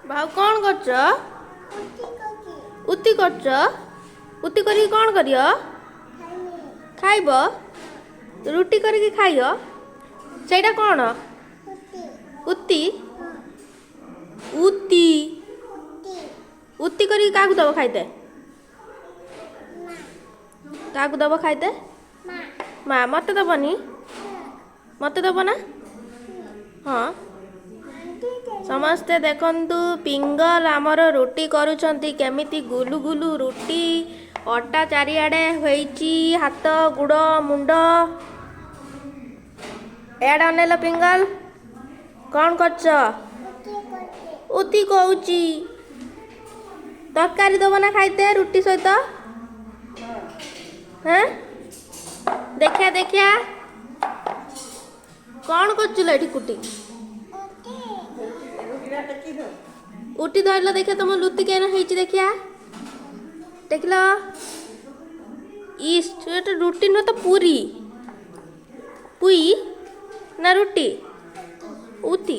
ଭାଉ, କ'ଣ କରୁଛ? ଉତି କରୁଛ? ଉତି କରିକି କ'ଣ କରିବ? ଖାଇବ? ରୁଟି କରିକି ଖାଇବ? ସେଇଟା କ'ଣ? ଉତି। ଉତି, ଉତି କରିକି କାହାକୁ ଦବ ଖାଇତେ? କାହାକୁ ଦବ ଖାଇତେ? ମା। ମତେ ଦବନି? ମତେ ଦବ ନା? ହଁ। ସମସ୍ତେ ଦେଖନ୍ତୁ, ପିଙ୍ଗଲ ଆମର ରୁଟି କରୁଛନ୍ତି କେମିତି। ଗୁଲୁ ଗୁଲୁ ରୁଟି, ଅଟା ଚାରିଆଡ଼େ ହୋଇଛି, ହାତ, ଗୋଡ଼, ମୁଣ୍ଡ। ଏଆଡ଼େ ଅନେଇଲ। ପିଙ୍ଗଲ, କ'ଣ କରୁଛ? ଉତି କହୁଛି। ତରକାରୀ ଦବ ନା ଖାଇତେ ରୁଟି ସହିତ? ହଁ, ଦେଖିଆ ଦେଖିଆ, କ'ଣ କରୁଥିଲ ଏଠି କୁଟି? ଉଟି ଧରିଲ। ଦେଖିଆ, ତମ ଲୁତି କେନ ହେଇଛି, ଦେଖିଆ। ଦେଖିଲ? ଇସ୍, ଏଟା ରୁଟି ନୁହଁ ତ ପୁରୀ। ପୁଇ ନା ରୁଟି? ଉତି।